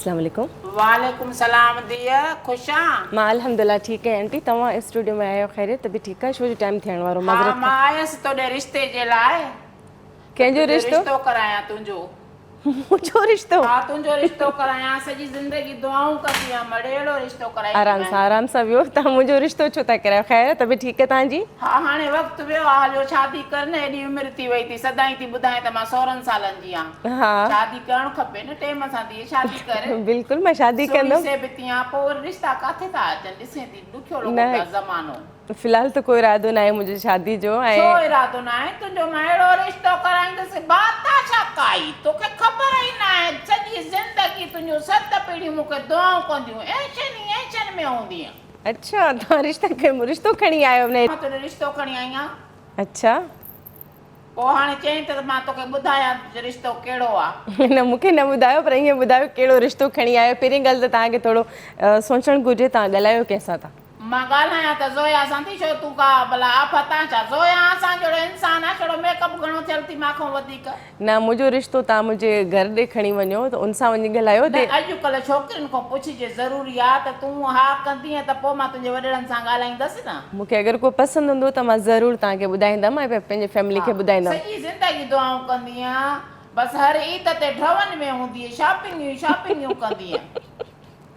اسلام عليڪم. وعليڪم سلام ڌيء خوش آن. مان الحمدلله ٺيڪ آهيان آنٽي توهان اسٽوڊيو ۾ آيا آهيو خيريت طبيعت ٺيڪ آهي شو جو ٽائيم ٿيڻ وارو ها معذرت مان آيس توڏي رشتي جي لاء ته ڪنهن جو تنهنجو رشتو رشتو ڪرايان تنهنجو. منهنجو رشتو. ها تنهنجو رشتو ڪرايان سڄي زندگي دعائون ڪندي هيم مڙي اهڙو رشتو آرام ڪرائينديمانء. سان آرام سان ويهو توهان منهنجو رشتو ڇو ٿا ڪرايو خير آهي طبيعت ٺيڪ آهي توهان جي. ها هاڻي وقت ويو آ هليو شادي ڪر نه ايڏي عمر ٿي وئي ٿي سدائين ٿي ٻڌائين ته مان سورهن سالن جي آن. ها. شادي ڪرڻ کپي نه ٽيم سان ڌيء شادي ڪر. بلڪل مان شادي سهڻي ڪندم. سي به تيان پوء وري رشتا ڪاٿي ٿا اچن ڏسين ٿي ڏکيو لڳو نه پيو آ زمانو. في الحال ته ڪو ارادو ناهي منهنجو شادي جو ۽. ڇو ارادو ناهي تنهنجو مان اهڙو رشتو ڪرائيندس باتاشا ڪائي توکي خبر ئي ناهي سڄي زندگي تنهنجون ست پيڙهيون مون کي دعائون ڪنديون عيشن ئي عيشن ۾ هوندينء. اڇا توهان رشتا رشتو کڻي آيا آهيو. مان تنهنجو رشتو کڻي آئي آهيان. اڇا. پوء هاڻي چئين ته مان توکي ٻڌايان ته رشتو ڪهڙو آ. نه مون کي نه ٻڌايو پر ائين ٻڌايو ڪهڙو رشتو کڻي آيو پهرين ڳالهه ته توهان کي ٿورو سوچڻ گهرجي توهان ڳالهايو ڪنهن سان ٿا. مان ڳالهايان ته زويا سان ٿي ڇو تون ڪا ڀلا آفت آن ڇا زويا اسان جهڙو انسان آ ڇڙو ميڪ اپ گهڻو ٿيل ٿي مان کان وڌيڪ. نه منهنجو رشتو توهان منهنجي گهر ڏي کڻي وڃو ته ان سان وڃي ڳالهايو نه تي. اڄ ڪلهه ڇوڪرين کان پڇجي ضروري آ ته تون ها ڪندينء ته پوء مان تنهنجي وڏڙن سان ڳالهائيندس نه. مون کي اگر ڪو پسند هوندو ته مان ضرور توهان کي ٻڌائيندم ۽ پنهنجي فيملي ها کي ٻڌائيندم. سڄي زندگي دعائون ڪندينء بس هر عيد تي ڍون ۾ هوندينء شاپنگيون ئي شاپنگيون ڪندينء.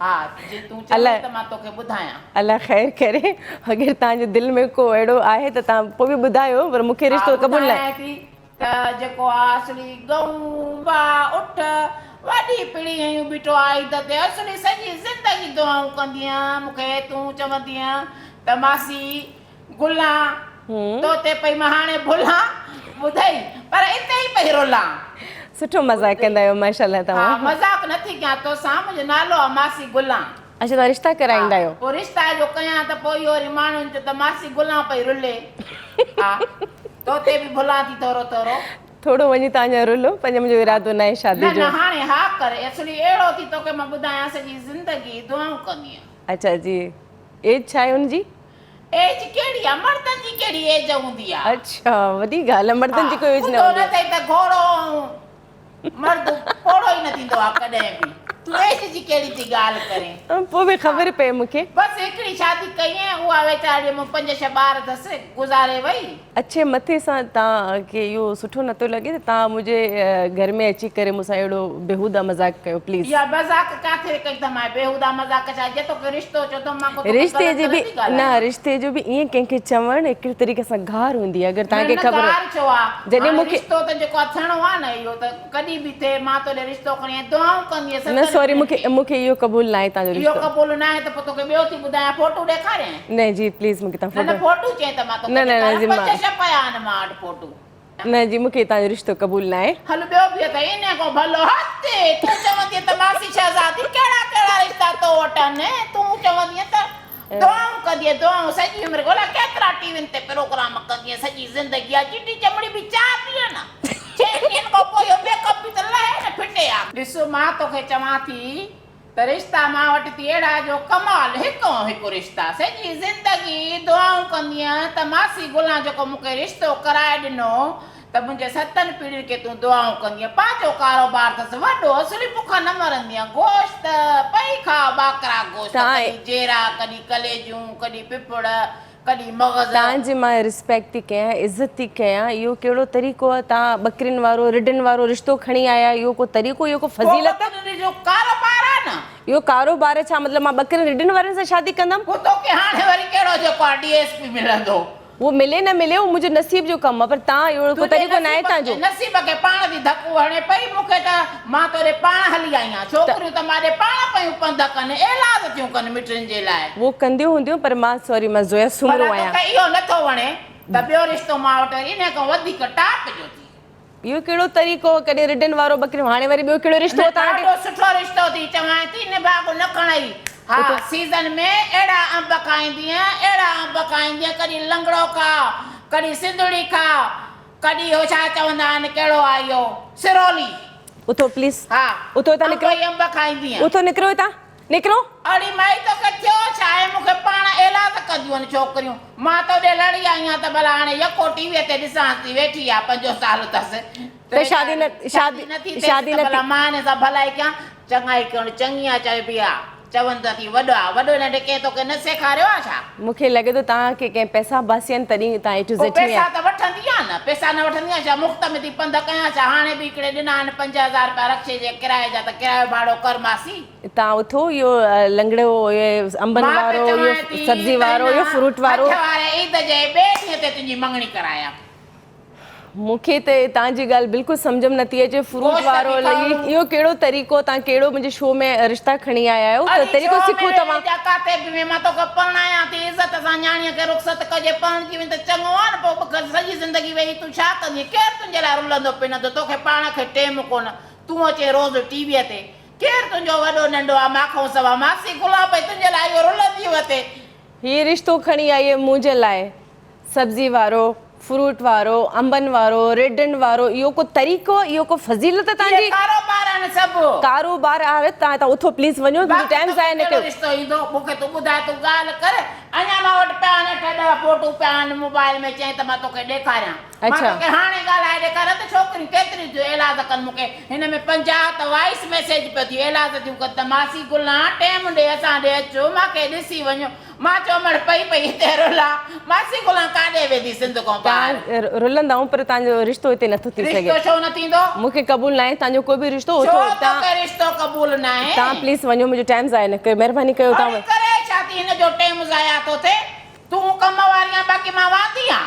ها جي تون چوين ته مان توکي ٻڌايان. الله خير ڪري اگر توهان جي دل ۾ ڪو اهڙو آهي ته توهان پوء به ٻڌايو پر مون کي ها رشتو قبول ناهي. ٻڌايانء ٿي ته جيڪو آ اصلي ڳئون وا اٺ وڏي پڙي هنيون بيٺو آ عيد تي اصلي سڄي زندگي دعائون ڪندينء مون کي تون چوندينء ته ماسي گلان تو تي پئي مان هاڻي ڀلان ٻڌئي پر اتي ئي پئي رلان. سٺو مذاق ڪندا آهيو ماشاءالله ها توهان. مذاق نه ٿي ڪيان توسان منهنجو نالو آ ماسي گلان. اڇا توهان رشتا ها ڪرائيندا آهيو. پوء رشتا جو ڪيان ته پوء اهو وري ماڻهن چيو ته ماسي گلان پئي رلي ها تو تي به ڀلان ٿي ٿورو ٿورو. ٿورو وڃي توهان اڃا رلو پر اڃا منهنجو ارادو ناهي شادي نه جو. نه هاڻي ها ڪر اصلي اهڙو ٿي توکي مان ٻڌايان سڄي زندگي دعائون ڪندينء. اڇا جي ايج ڇا آهي ان جي؟ ايج ڪهڙي آ مردن جي ڪهڙي ايج هوندي آ. اڇا وڏي ڳالهه آ مردن جي ڪوئي ايج نه ٻڌو هوندي نه آ. اٿئي ته گهوڙو ۽ مرد پوڙهو ئي نه ٿيندو آ ڪڏهن به تون ايج جي ڪهڙي ٿي ڳالهه ڪرين. پوء به خبر پئي مون کي. بس هڪڙي شادي ڪئي ۽ اها ويچاري مون پنج ڇهه ٻار اٿس گذاري وئي. اڇي مٿي سان توهان کي اهو سٺو نٿو لڳي ته توهان منهنجي گهر ۾ اچي ڪري مون سان اهڙو بيهوده مذاق ڪيو پليز. اها مذاق ڪاٿي ڪئي اٿم آء بيهوده مذاق ڇا جي توکي رشتو چيو اٿم مان ڪو توکي رشتي غلط جي ته به نٿي نه ڳالهايان. رشتي جو به ائين ڪنهن کي چوڻ هڪڙي طريقي سان گار هوندي آهي اگر نه توهان کي نه خبر گار ڇو آ جڏهن هاڻي مون کي رشتو ته جيڪو آ ٿيڻو آ نه اهو ته ڪڏهن به ٿئي مان توڏي رشتو کڻي آئي دعائون ڪندينء نه ستن سوري مون پيرن کي کي. مون کي اهو قبول ناهي توهان جو اهو رشتو. قبول ناهي ته پوء توکي ٻيو ٿي ٻڌايان فوٽو ڏيکاريانء. نه جي پليز مون کي توهان نه نه فوٽو فوٽو چئين ته مان توکي نه نه نه ڏيکاريان جي پنج مان ڇهه پيا آهن مان وٽ فوٽو. نه جي مون کي توهان جو رشتو قبول ناهي. هل ٻيو به اٿئي انهي کان ڀلو هت تون چوندينء ته ماسي شهزادي ڪهڙا ڪهڙا رشتا تو وٽ آهن تون چوندينء ته دعائون ڪندينء دعائون سڄي عمر ڳولا ڪيترا ٽي وين تي پروگرام ڪندينء سڄي زندگي آ چٽي چمڙي به چاء پيئڻ ڇهن ڏينهن کان پوء اهو ميڪ اپ به ته لهي نه ڦٽي آ. ڏس مان توکي چوان ٿي ته رشتا مان وٽ ٿي اهڙا جو ڪمال هڪ ۽ هڪ رشتا سڄي زندگي دعائون ڪندينء ته ماسي گلان جيڪو مون کي رشتو ڪرائي ڏنو ته منهنجي ستن پيڙهين کي تون دعائون ڪندينء پنهنجو ڪاروبار اٿس وڏو اصلي بک نه مرندينء گوشت پئي کاء ٻاڪرا گوشت ڪڏهن جيرا ڪڏهن ڪليجون ڪڏهن پڦڙ ڪڏهن مغز. تان جي مان ريسپيڪٽ ٿي ڪيان عزت ٿي ڪيان اهو ڪهڙو طريقو آهي تان ٻڪرين وارو رڍن وارو رشتو کڻي آيا اهو ڪو طريقو اهو ڪو فضيلت. پوء ٻڪرين جو ڪاروبار آهي نه. اهو ڪاروبار ڇا مطلب مان ٻڪرين رڍن وارن سان شادي ڪندم. پوء توکي هاڻي وري ڪهڙو جيڪو آهي ڊي ايس پي ملندو. اهو ملي نه ملي اهو منهنجو نصيب جو ڪم آهي پر تان اهڙو ڪو تنهنجي طريقو ناهي نصيب تان جو. نصيب کي پاڻ ٿي ڌڪو هڻي پئي مون کي ته مان توڏي پاڻ هلي آئي آهيان ڇوڪريون ته مان ڏي پاڻ پيون پنڌ ڪن ايلاز ٿيون ڪن مٽن جي لاء. اهو ڪنديون هونديون پر مان سوري مان زويا سومرو ڀلا آهيان. توکي اهو نٿو وڻي ته ٻيو رشتو مان وٽ وري انهي کان وڌيڪ ٽاپ جو ٿي. اهو ڪهڙو طريقو هو ڪڏهن رڍن وارو ٻڪريون هاڻي وري ٻيو ڪهڙو رشتو نه هو توهان وٽ. ڏاڍو سٺو رشتو ٿي چوانء ٿي نڀاڳو نه کڻئي ها سيزن ۾ اهڙا انب کائيندينء اهڙا انب کائيندينء ڪڏهن لنگڙو کاء ڪڏهن سنڌڙي کاء ڪڏهن اهو ڇا چوندا آهن ڪهڙو آهي اهو سرولي. اٿو پليز ها اٿو هتان انب نڪرو ئي انب کائيندينء. اٿو نڪرو هتان نڪرو. اڙي مائي توکي ٿيو ڇا آهي مون کي پاڻ ايلاز ڪنديون آهن ڇوڪريون مان توڏي لڙي آئي آهيان ته ڀلا هاڻي يڪو ٽي ويء تي ڏسانس ٿي ويٺي آ پنجو سال اٿس ته شادي نه شادي نه ٿي ٿيس شادي ته نه ڀلا مان هن سان ڀلائي ڪيان. چڱائي ڪرڻ چڱي آ چئبي آ. چون ته ٿي وڏو آ. وڏو ننڍي ڪنهن توکي نه سيکاريو آ ڇا؟ مون کي لڳي ٿو توهان کي ڪنهن پئسا باسيا آهن تڏهن توهان اي ٽو پوء زيڊ ٿي پئسا ته وٺندي آ نه. پئسا نه وٺندي آ ڇا؟ مفت ۾ ٿي پنڌ ڪيان ڇا؟ هاڻي به هڪڙي ڏنا آهن 5000 رپيا رڪشي جي ڪرائي جا ته ڪرايو ڀاڙو ڪر ماسي. توهان اٿو اهو لنگڙو اهو انبن مان ته وارو اهو چوانء ٿي سبزي ته وارو هن اهو فروٽ وارو. هٿ واري عيد جي ٻئي ڏينهن تي تنهنجي مڱڻي ڪرايان. مون کي ته توهان جي ڳالهه بلڪل سمجهه ۾ نٿي اچي فروٽ گوشت وارو به لڳي کائون. اهو ڪهڙو طريقو توهان ڪهڙو منهنجي شو ۾ رشتا کڻي آيا آهيو ته اڙي طريقو شو سکو ۾ توهان. جا ڪاٿي به وين مان توکي پرڻايان ٿي عزت سان نياڻيء کي رخصت ڪجي پرڻجي وين ته چڱو آ نه پوء بک سڄي زندگي ويهي تون ڇا ڪندينء ڪير تنهنجي لاء رلندو پنندو توکي پاڻ کي ٽيم ڪونه تون اچين روز ٽي ويء تي ڪير تنهنجو وڏو ننڍو آ ماکئون سوا ماسي گلان پئي تنهنجي لاء اهو رلندي وتي. هي رشتو کڻي آئي منهنجي لاء سبزي وارو، فروٽ وارو، انبن وارو، ريڊن وارو اهو ڪو طريقو اهو ڪو فضيلت اهي تان جي. ڪاروبار آهن سڀ. ڪاروبار آهي تان هتان اٿو پليز وڃو منهنجو باقي ٽائيم توکي ضايع نه ڪهڙو ڪيو. رشتو ايندو مون کي تون ٻڌاء تون ڳالهه ڪر اڃا مان وٽ پيا آهن اٺ ڏهه فوٽو پيا آهن موبائل ۾ چئين ته مان توکي ڏيکاريان مان توکي هاڻي ڳالهائي ڏيکاريان ته ڇوڪريون ڪيتريون ٿيون ايلاز ڪن مون کي هن ۾ 50 ته وائس ميسيج پيو ٿيون ايلاز ٿيون ڪن ته ماسي گلان ٽيم ڏي اسان ڏي اچو مان کي ڏسي وڃو مان چيو مڙ پئي پئي هتي رلان ماسي گلان ڪاڏي ويندي سنڌ کان ٻاهر. توهان رلندا آهيون پر توهان جو رشتو هتي نٿو ٿي سگهي. رشتو ڇو نه ٿيندو؟ مون کي قبول ناهي توهان جو ڪو به رشتو. ڇو توکي رشتو قبول ناهي؟ توهان پليز وڃو منهنجو ٽائيم ضايع نه ڪيو مهرباني ڪيو توهان. اڙي ڪري ڇا ٿي هن جو ٽيم ضايع ٿو ٿئي تون ڪم واري آن باقي مان واندي آن.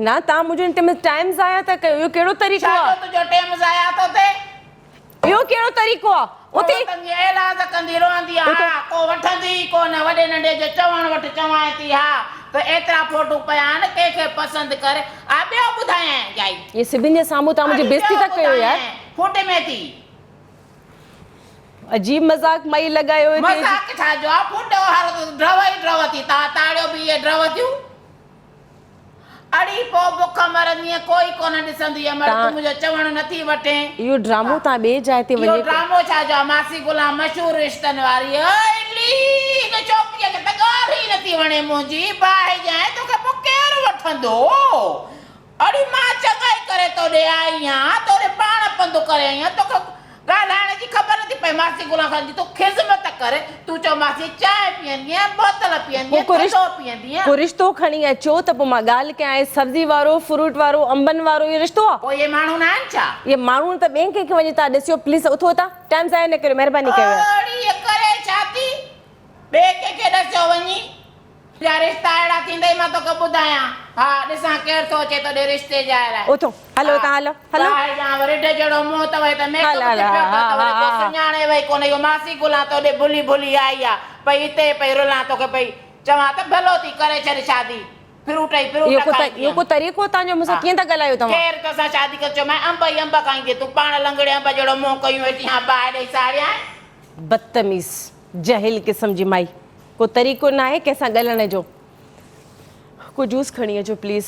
نه توهان منهنجو هن ٽيم ٽائيم ضايع ٿا ڪيو اهو ڪهڙو طريقو ڇا آ. جو تنهنجو ٽيم ضايع ٿو ٿئي؟ اهو ڪهڙو طريقو آ؟ اتي. ڪو وتندي ايلاز ڪندي روئندي ها ڪو وٺندي ئي ڪو نه وڏي ننڍي جو چوڻ وٺ چوانء ٿي ها ته ايترا فوٽو پيا آهن ڪنهن کي پسند ڪر آ ٻيو ٻڌايانء جائي. اهي سڀني جي سامهون توهان منهنجي اڙي بيعزتي ٻيو ٿا ڪيو يار. ٻڌايانء فوٽ ۾ ٿي. عجيب مذاق مائي لڳايو هتي. مذاق ڇا جو آ فوٽ هر ڊرو ئي ڊرو ٿي تان تاڙيو به اهي ڊرو ٿيون. اڙي پوء بک مرندينء ڪوئي ڪونه ڏسندوئي امڙ تون منهنجو چوڻ نٿي وٺين. اهو ڊرامو تان ٻي جاء تي وڃي. اهو ڊرامو ڇا جو آ ماسي گلان مشهور رشتن واري الي هن ڇوڪريء کي ته ڳالهه ئي نٿي وڻي منهنجي باهه ڄائين توکي پوء ڪير وٺندو اڙي مان چڱائي ڪري توڏي آئي آهيان توڏي پاڻ پنڌ ڪري آئي آهيان توکي ڳالهائڻ جي خبر نٿي پئي ماسي گلان خان جي تون خذمت ڪر تون چئو ماسي چانهه پيئندينء بوتل پيئندينء ٿڌو پيئندينء. ڪو رشتو کڻي اچو ته پوء مان ڳالهه ڪيان اهي سبزي وارو فروٽ وارو انبن وارو اهو رشتو آ. پوء اهي ماڻهو نه آهن ڇا؟ اهي ماڻهو نه ته ٻئي ڪنهن کي وڃي توهان ڏسيو پليز اٿو اتان ٽائيم ضايع نه ڪريو مهرباني ڪيو يار. اڙي ڪري ڇا ٿي ٻئي ڪنهن کي ڏسيو وڃي. تنهنجا رشتا اهڙا ٿيندئي مان توکي ٻڌايان. ها ڏسان ڪير ٿو اچي توڏي رشتي جاء لاء. اٿو هلو اتان هلو هلو. باهه ڄان رڍ جهڙو منهن اٿئي ته ميڪ اپ چپيو پيو اٿئي وري ڪو سڃاڻي وئي ڪونه اهو ماسي گلان توڏي ڀلي ڀلي آئي آ پئي هتي پئي رلان توکي پئي چوان ته ڀلو ٿي ڪري ڇڏ شادي فروٽ ئي فروٽ کائيندينء. اهو ڪو طريقو توهان جو مون سان ڪيئن ٿا ڳالهايو توهان. ڪير توسان شادي ڪندو چيومانء انب ئي انب کائيندينء تون پاڻ لنگڙي انب جهڙو منهن ڪيون ويٺي هان باهه ڏئي ساڙيانء. بدتميز جاهل قسم جي مائي. ڪو طريقو ناهي ڪنهن سان ڳالهائڻ جو. ڪو جوس کڻي اچو پليز.